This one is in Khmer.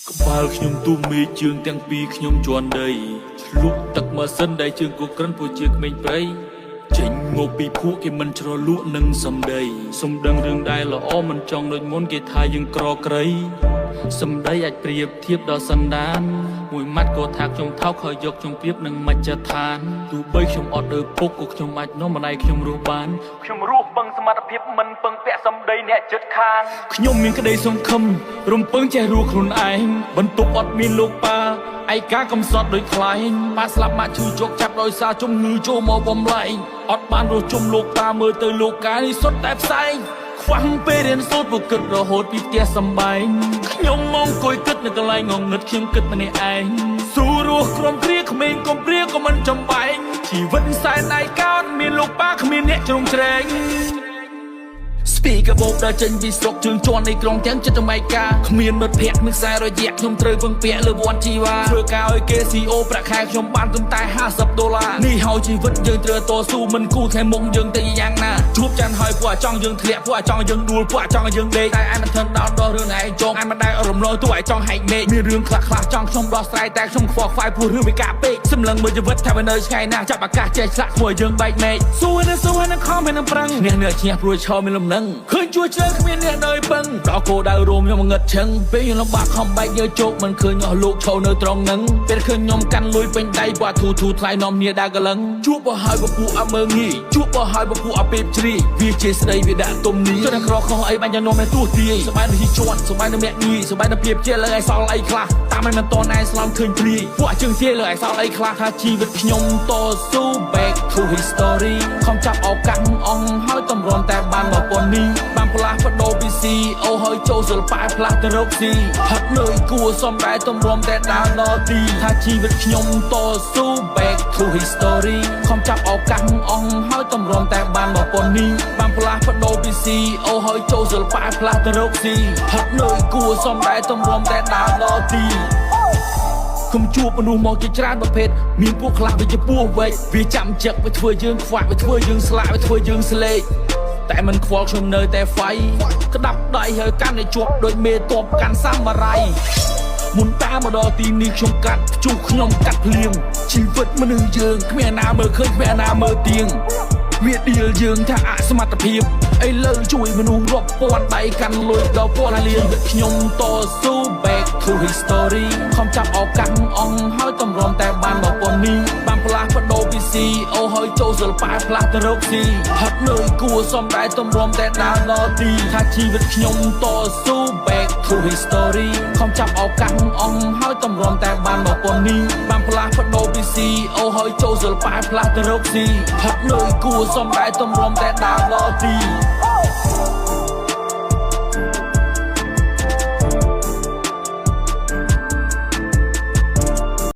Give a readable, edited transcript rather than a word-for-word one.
ក្បាលខ្ញុំទូមេជើងទាំងពីរខ្ញុំជន់ដីឆ្លុះទឹកម៉ាស៊ីនដែលជើងគក្រិនពួកជាក្មេងព្រៃចេញមកពីភក់គេមិនជ្រលក់នឹងសំដីសំដឹងរឿងដែលល្អមិនចង់ដូចមុនគេថាយើងក្រក្រៃសំដីអាចប្រៀបធៀបដល់សន្តានមួយម៉ាត់ក៏ថាខ្ញុំថោកហើយយកខ្ញុំប្រៀបនឹងមជ្ឈដ្ឋានទោះបីខ្ញុំអត់ដើពុកក៏ខ្ញុំអាចនាំម្ដាយខ្ញុំរស់បានខ្ញុំរស់ពឹងសមត្ថភាពមិនពឹងពាក់សំដីអ្នកចិត្តខាងខ្ញុំមានក្តីសង្ឃឹមរំពឹងចេះរស់ខ្លួនឯងបន្ទប់អត់មានលោកប៉ាឯកាកំសត់ដូចខ្លែងប៉ាស្លាប់ម៉ាក់ឈឺជោគចាប់ដោយសារជំងឺចូលមកបំលែងអត់បានរស់ជុំលោកតាមើលទៅលោកកានេះសុទ្ធតែផ្សែងខ្វះពេលរៀនសូត្រពួកគិតរហូតពីផ្ទះសំបែងខ្ញុំមកអង្គុយគិតនៅកន្លែងងងឹតខ្ញុំគិតម្នាក់ឯងស៊ូរស់ក្រុមគ្រាក្មេងកំព្រាក៏មិនចំបែងជីវិតសែនឯកោតមានលោកប៉ាគ្មានអ្នកជ្រោមជ្រែង ស្ពីកបោកដែលចេញពីស្រុកជើងជាន់នៃក្រុងទាំងចិត្តសម័យកាគ្មានមិត្តភក្តិគ្មានខ្សែរយៈខ្ញុំត្រូវពឹងពាក់លើវ័នជីវ៉ាធ្វើការឲ្យគេ CEO ប្រាក់ខែខ្ញុំបានត្រឹមតែ50ដុល្លារនេះហើយជីវិតយើងត្រូវតស៊ូមិនគូថ្ងៃមុខយើងទៅយ៉ាងណាជួបចាន់ហើយពួកអាចង់យើងធ្លាក់ពួកអាចង់យើងដួលពួកអាចង់យើងដេកតែឯងមិនថឹងដល់ដល់រឿងឯងចង់ឯងមិនដែលរំលងទោះឯងចង់ហែកមេឃមានរឿងខ្លះខ្លះចង់ខ្ញុំដោះស្រាយតែខ្ញុំខ្វល់ខ្វាយព្រោះរឿងវាកាពេកសម្លឹងមើលជីវិតថាវានៅឆ្ងាយណាស់ចាប់ឱកាសចេះឆ្លាក់ធ្វើឲ្យយើងបែកមេឃស៊ូនឹងស៊ូនឹងខំហើយនឹងប្រឹងអ្នកនេះឈ្នះព្រោះឈរមានលំនឹងឃើញជួជ្រៅគ្មានអ្នកនៅពឹងដល់គោដៅរួមខ្ញុំងឹតឈឹងពេលខ្ញុំលំបាកខំបែកយើជោគមិនឃើញអស់លោកឈរនៅត្រង់នឹងពេលឃើញខ្ញុំកាន់លុយពេញដៃបាធូធូថ្លៃនាំគ្នាដើរកលឹងជួបបើហើយពពួកអមើងងាយជួបបើហើយពពួកអពេបជ្រាយវាជាស្ដីវាដាក់ទុំនេះចុះតែក្រខុសអីបាញ់យ៉ាងនាំតែទួទាយសបាយនឹងជន់សបាយនឹងមាក់ងាយសបាយនឹងព្រៀបជាលើឯសល់អីខ្លះតាមឲ្យមិនតនឯស្លំឃើញព្រាយពួកជើងទាលើឯសល់អីខ្លះថាជីវិតខ្ញុំតស៊ូ back to history ខំចាប់ឱកាសអង្គហើយតម្រាំតែបានមកប៉ុននេះបានផ្លាស់ប្ដូរពី CEO ហើយចូលសិល្បៈផ្លាស់ទៅរកស៊ីហត់នឿយគួរសមដែរតម្រាំតែដើរដល់ទីថាជីវិតខ្ញុំតស៊ូ back to history ខំចាប់ឱកាសអង្គហើយតម្រាំតែបានមកប៉ុននេះបានផ្លាស់ប្ដូរពី CEO ហើយចូលសិល្បៈផ្លាស់ទៅរកស៊ីហត់នឿយគួរសមដែរតម្រាំតែដើរដល់ទី ខ្ញុំជួបមនុស្សមកជាច្រើនប្រភេទមានពួកខ្លះវាជាពោះវែកវាចាំចឹកវាធ្វើយើងខ្វាក់វាធ្វើយើងស្លាកវាធ្វើយើងស្លេកតែមិនខ្វល់ខ្ញុំនៅតែហ្វៃក្តាប់ដៃហើយកាន់ឲ្យជាប់ដូចមេតបកាន់សាម៉ារ៉ៃមុនតាមមកដល់ទីនេះខ្ញុំកាត់ព្យុះខ្ញុំកាត់ភ្លៀងជីវិតមនុស្សយើងគ្មានអាណាមើលឃើញគ្មានអាណាមើលទៀងវាឌៀលយើងថាអសមត្ថភាពឥឡូវជួយមនុស្សរាប់ពាន់ដៃកាន់លុយដល់ពាន់លានខ្ញុំតស៊ូ back to history ខំចាប់ឱកាសអង្គហើយតម្រាំតែបានមកប៉ុននេះបានផ្លាស់ប្ដូរពី CEO ហើយចូលសិល្បៈផ្លាស់ទៅរកស៊ីហត់នឿយគួរសមដែរតម្រាំតែដើរដល់ទីថាជីវិតខ្ញុំតស៊ូ back to history ខំចាប់ឱកាសអង្គហើយតម្រាំតែបានមកប៉ុននេះបានផ្លាស់ប្ដូរពី CEO ហើយចូលសិល្បៈផ្លាស់ទៅរកស៊ីហត់នឿយគួរសមដែរតម្រាំតែដើរដល់ទី